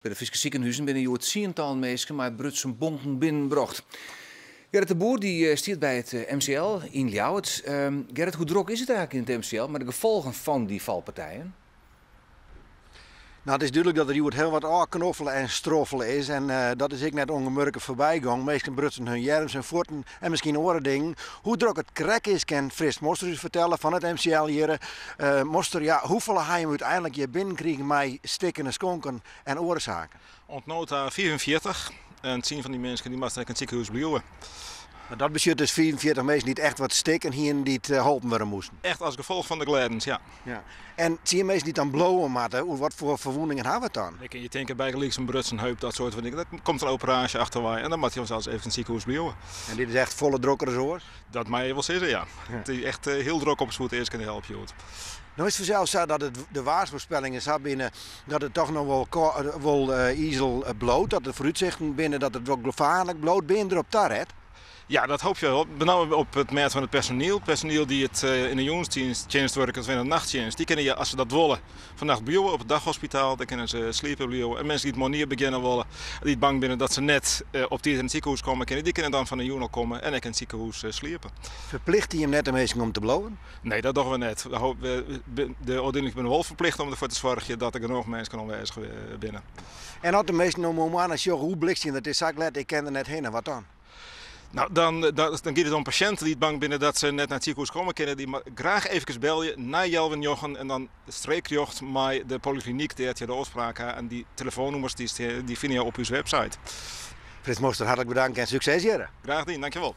By de Fryske sikehûzen binne hjoed tsientallen minsken mei brutsen bonken binnenbrocht. Gerrit de Boer dy stiet by it MCL yn Ljouwert. Gerrit, hoe drok is it eigentlik yn it MCL mei de gefolgen fan dy falpartijen? Nou, it is dúdlik dat der hjoed hiel wat ôfknoffele en stroffele is. En dat is ek net ûngemurken foarby gong. Minsken brutsen hun earms en fuotten en miskien oare dingen. Hoe drok it krekt is, kin Frits Moster ús fertelle fan it MCL hjir. Moster, ja, hoefolle ha jim úteinlik hjir binnen krigen mei stikkene skonken en oare saken? Oant no ta 45 en tsien fan dy minsken dy moasten ek yn it sikehûs bliuwe. Mar dat betsjut dus 45 minsken dy't echt wat stikken hienen dy't holpen wurde moasten? Echt as gefolch fan de glêdens, ja. Ja. En tsien minsken dy't dan bliuwe moatte, oer wat foar ferwûningen ha we it dan? Dan kinne je tinke bygelyks in brutsen heup, dat soart fan dingen. Dat komt in operaasje achterwei en dan moatte je sels even yn it sikehûs bliuwe. En dit is echt folle drokker as oars? Dat meie je wol sizze, ja. It is echt hiel drok op 'e spoedeaskende help hjoed. No is it fansels sa dat it de waarsfoarspellingen sa binne dat it toch noch wol wol izel bliuwt, dat de foarútsichten binne dat it wol gefaarlik bliuwt. Binne der op taret? Ja, dat hoopje we. Benammen op it mêd fan it personiel. Personiel dy't yn de jûnstsjinst wurket of yn de nachttsjinst, dy kinne as se dat wolle fannacht bliuwe op it daghospitaal. Dêr kinne se sliepen bliuwe. En minsken dy't moarnier begjinne wolle, dy't bang binne dat se net op tiid yn it sikehûs komme kinne, dy kinne dan fan 'e jûn al komme en ek yn it sikehûs sliepe. Ferplichte jim net de minsken om te bliuwen? Nee, dat dogge we net. De ôfdielings binne wol ferplichte om derfoar te soargjen dat der genôch minsken oanwêzich binne. En as de minsken no moarn sjogge hoe bliksjen it is sa glêd, ik kin der net hinne, wat dan? No, dan, dan giet it om pasjinten dy't bang binne dat se net nei it sikehûs komme kinne. Dy graach eefkes belje nei healwei njoggen en dan streekrjocht mei de polyklinyk dêr't je de ôfspraak ha. En dy telefoannûmers dy fine je op ús website. Frits Moster, hartlik bedankt en sukses hjir. Graach dien, dankjewol.